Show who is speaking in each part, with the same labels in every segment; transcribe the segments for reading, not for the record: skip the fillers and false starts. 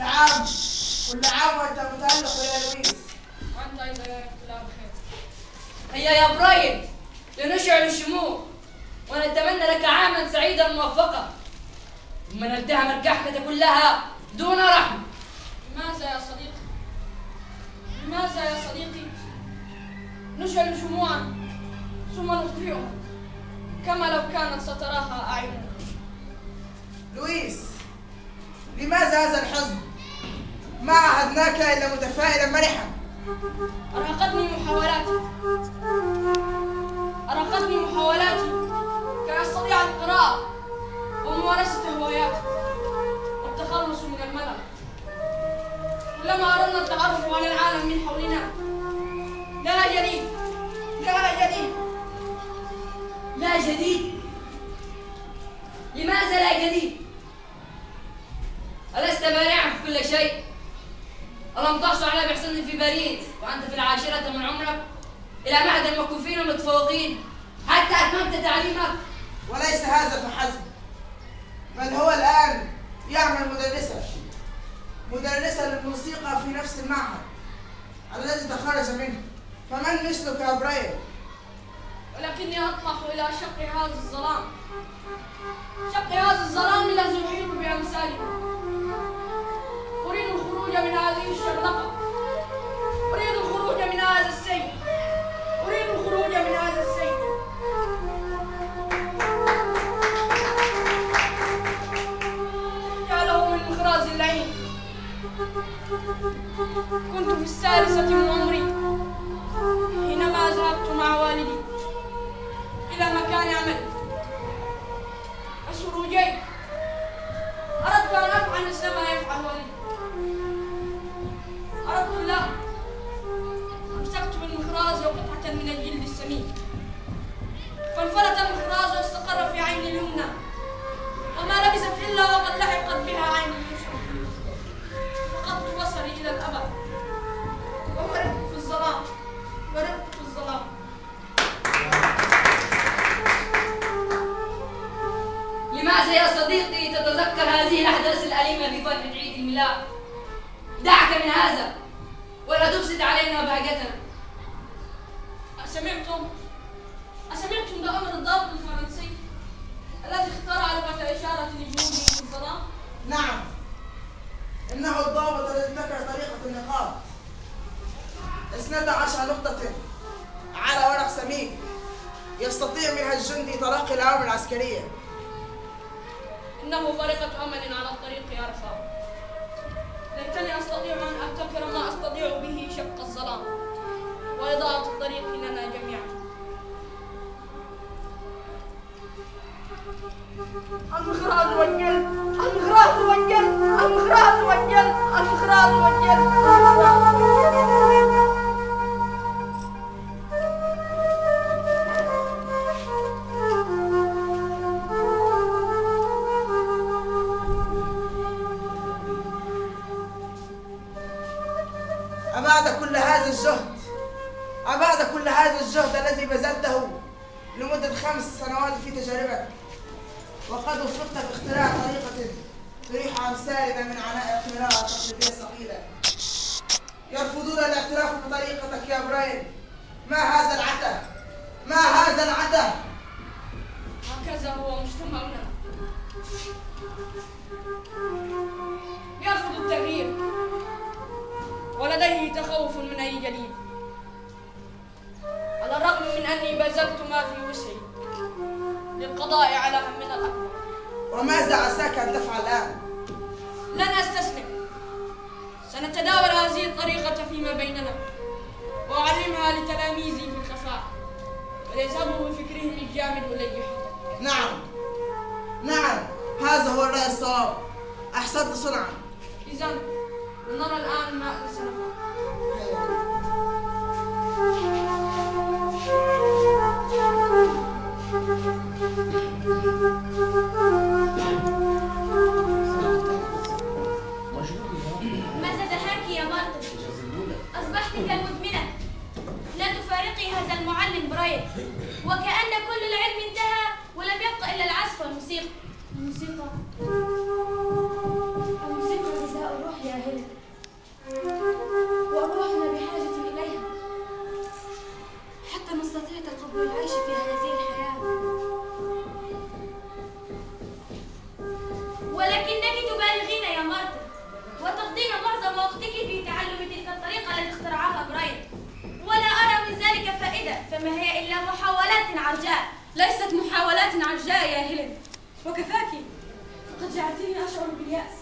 Speaker 1: كل عام، كل عام وأنت متألق يا لويس.
Speaker 2: وأنت أيضا يا رب، كل عام بخير.
Speaker 3: هيا يا براين لنشعل الشموع ونتمنى لك عاما سعيدا موفقا، ثم نلتهم الكحكة كلها دون رحمة.
Speaker 2: لماذا يا صديقي؟ لماذا يا صديقي نشعل شموعا ثم نطفئها كما لو كانت ستراها أعيننا؟
Speaker 1: لويس، لماذا هذا الحزن؟ ما عهدناك إلا متفائلا مرحا.
Speaker 2: أرهقتني محاولاتي، أرهقتني محاولاتي كي أستطيع القراءة وممارسة هواياتي والتخلص من الملل. كلما أردنا التعرف على العالم من حولنا لا جديد، لا جديد،
Speaker 3: لا جديد. لماذا لا جديد؟ ألست بارعا في كل شيء؟ ألم تحصل على بعثة في باريس وأنت في 10 من عمرك إلى معهد المكفوفين المتفوقين حتى أتممت تعليمك؟
Speaker 1: وليس هذا فحسب، بل هو الآن يعمل مدرسة للموسيقى في نفس المعهد الذي تخرج منه. فمن مثلك يا براين؟
Speaker 2: ولكني أطمح إلى شق هذا الظلام، شق هذا الظلام الذي يحيط بأمثالي. أريد الخروج من هذه الشرنقة، أريد الخروج من هذا السجن، أريد الخروج من هذا السجن. يا له من مخراز اللعين. كنت في 3 من عمري حينما ذهبت مع والدي إلى مكان عملي السروجي. أردت أن أفعل مثل ما يفعل والدي، أردت اللعب. أمسكت بالمخراز وقطعة من الجلد السمين، فانفلت المخراز واستقر في عيني اليمنى، وما لبثت إلا وقد لحقت بها عيني اليسرى. فقدت بصري إلى الأبد وغرقت في الظلام، غرقت في الظلام.
Speaker 3: لماذا يا صديقي تتذكر هذه الأحداث الأليمة في فرحة عيد الميلاد؟ دعك من هذا ولا تفسد علينا بهجتنا.
Speaker 2: أسمعتم بأمر الضابط الفرنسي الذي اخترع لغة إشارة لجنوده في الظلام؟
Speaker 1: نعم، إنه الضابط الذي ابتكر طريقة النقاط 12 نقطة على ورق سميك يستطيع منها الجندي تلقي الأوامر العسكرية.
Speaker 2: إنه بارقة أمل على الطريق يا رفاق. ليتني أستطيع أن أبتكر ما أستطيع به شق الظلام وإضاءة الطريق لنا جميعا. المخراج والجلد، المخراج والجلد، المخراج والجلد، المخراج والجلد.
Speaker 1: أبعد كل هذا الجهد، أبعد كل هذا الجهد الذي بذلته لمدة 5 سنوات في تجاربك، وقد وفقت باختراع طريقة تريح أمثالنا من عناء القراءة التقليدية الثقيلة. يرفضون الاعتراف بطريقتك يا براين. ما هذا العته؟ ما هذا العته؟
Speaker 2: هكذا هو مجتمعنا، يرفض التغيير ولديه تخوف من أي جديد. على الرغم من أني بذلت ما في وسعي للقضاء على همنا الأكبر.
Speaker 1: وماذا عساك أن تفعل الآن؟
Speaker 2: لن أستسلم. سنتداول هذه الطريقة فيما بيننا وأعلمها لتلاميذي في الخفاء وليذهبوا بفكرهم الجامد إلى.
Speaker 1: نعم نعم، هذا هو الرأي الصواب. أحسنت صنعا.
Speaker 2: إذا لنرى الآن ما سنفعل.
Speaker 4: ماذا دهاك يا مارتا؟ أصبحت كالمدمنة، لا تفارقي هذا المعلم براين، وكأن كل العلم انتهى ولم يبق إلا العزف والموسيقى. الموسيقى، الموسيقى غذاء الروح يا ولكنك تبالغين يا مارتا، وتقضين معظم وقتك في تعلم تلك الطريقة التي اخترعها برايل، ولا أرى من ذلك فائدة، فما هي إلا محاولات عرجاء.
Speaker 2: ليست محاولات عرجاء يا هيلين، وكفاك، فقد جعلتني أشعر باليأس.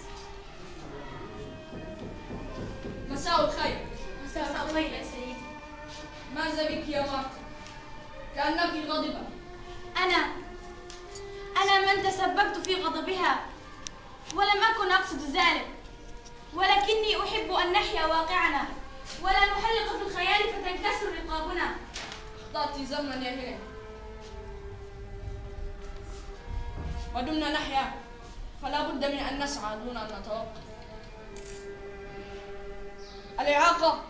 Speaker 3: مساء الخير.
Speaker 4: مساء الخير يا سيدي.
Speaker 3: ماذا بك يا مارتا؟ كأنك غاضبة.
Speaker 4: أنا من تسببت في غضبها، ولم أكن أقصد ذلك، ولكني أحب أن نحيا واقعنا ولا نحلق في الخيال فتنكسر رقابنا.
Speaker 3: أخطأت ظنا يا هيلين، ودمنا نحيا فلا بد من أن نسعى دون أن نتوقف. الإعاقة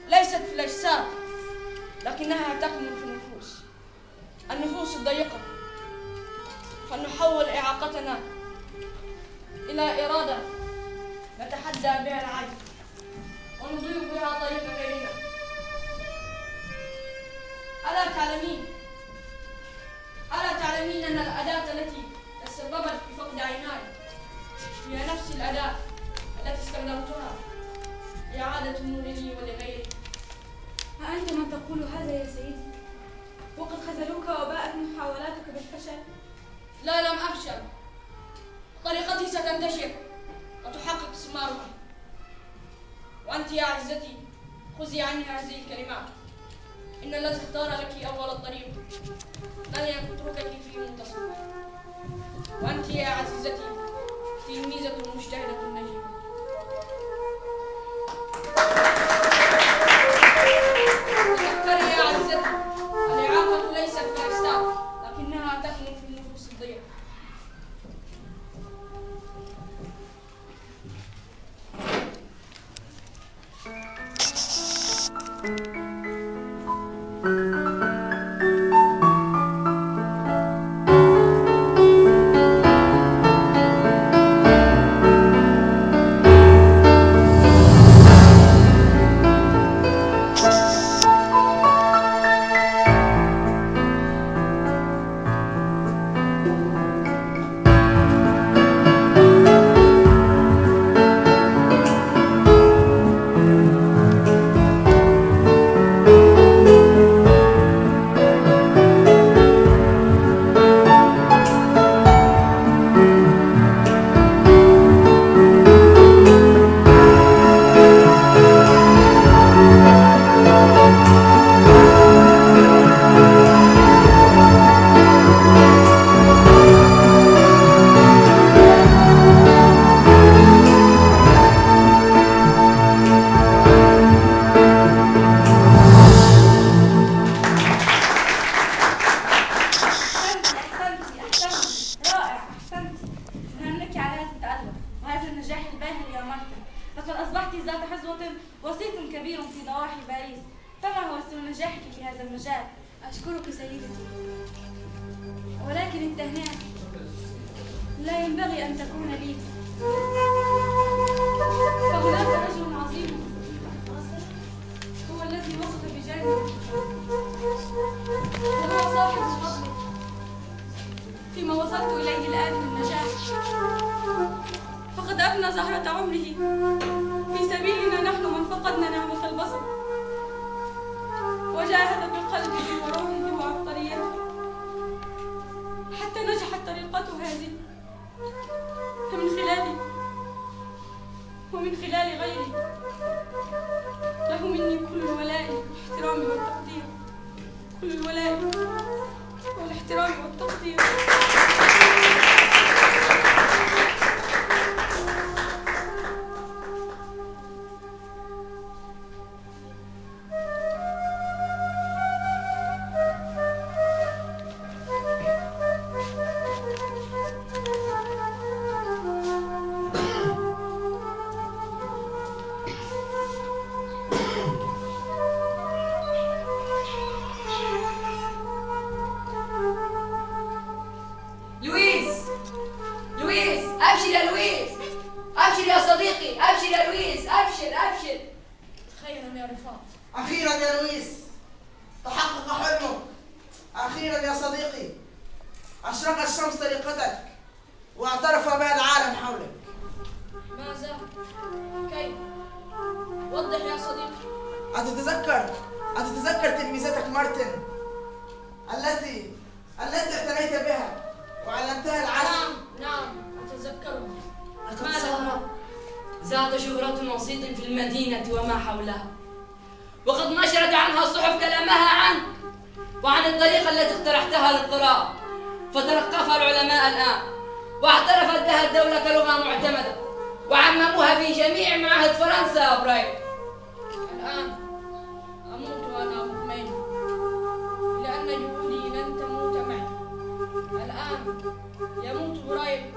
Speaker 3: ليست في الأجساد، لكنها تكمن في النفوس، النفوس الضيقة. فلنحول إعاقتنا إلى إرادة نتحدى بها العجز ونضيء بها طريق غيرنا. ألا تعلمين أن الأداة التي تسببت في فقد عيناي هي نفس الأداة التي استخدمتها لإعادة النور لي ولغيري؟
Speaker 2: أأنت من تقول هذا يا سيدي؟ وقد خذلوك وباءت محاولاتك بالفشل.
Speaker 3: لا، لم أفشل. طريقتي ستنتشر وتحقق ثمارها. وأنت يا عزتي خذي عني هذه الكلمات: إن الذي اختار لك أول الطريق لن يتركك في منتصف. وأنت يا عزيزتي تلميذة مجتهدة نجيبة. تذكري يا عزيزتي، الإعاقة ليست في الأجساد، لكنها تكمن في النفوس الضيقة.
Speaker 2: أشكرك سيدتي، ولكن التهنئة لا ينبغي أن تكون لي، فهناك رجل عظيم هو الذي وقف بجانبي، وهو صاحب الفضل فيما وصلت إليه الآن من نجاح. فقد أفنى زهرة عمره في سبيلنا نحن من فقدنا نعمة البصر، وجاهد بقلبه وروحه وعبقريته حتى نجحت طريقته هذه، فمن خلالي ومن خلال غيري له مني كل الولاء والاحترام والتقدير، كل الولاء والاحترام والتقدير.
Speaker 1: أخيرا يا لويس، تحقق حلمك. أخيرا يا صديقي، أشرقت الشمس طريقتك واعترف بها العالم. أتتذكر تلميذتك مارتن التي اعتنيت بها وعلمتها العزف؟
Speaker 2: نعم نعم، أتذكره.
Speaker 3: لقد صارت ذات شهرة وصيت في المدينة وما حولها، وقد نشرت عنها الصحف كلامها عنك وعن الطريقة التي اقترحتها للقراءة، فتلقفها العلماء الآن واعترفت بها الدولة كلغة معتمدة، وعمموها في جميع معاهد فرنسا يا برايل.
Speaker 2: الآن أموت وأنا مطمئن، لأن جهودي لن تموت معي. الآن يموت برايل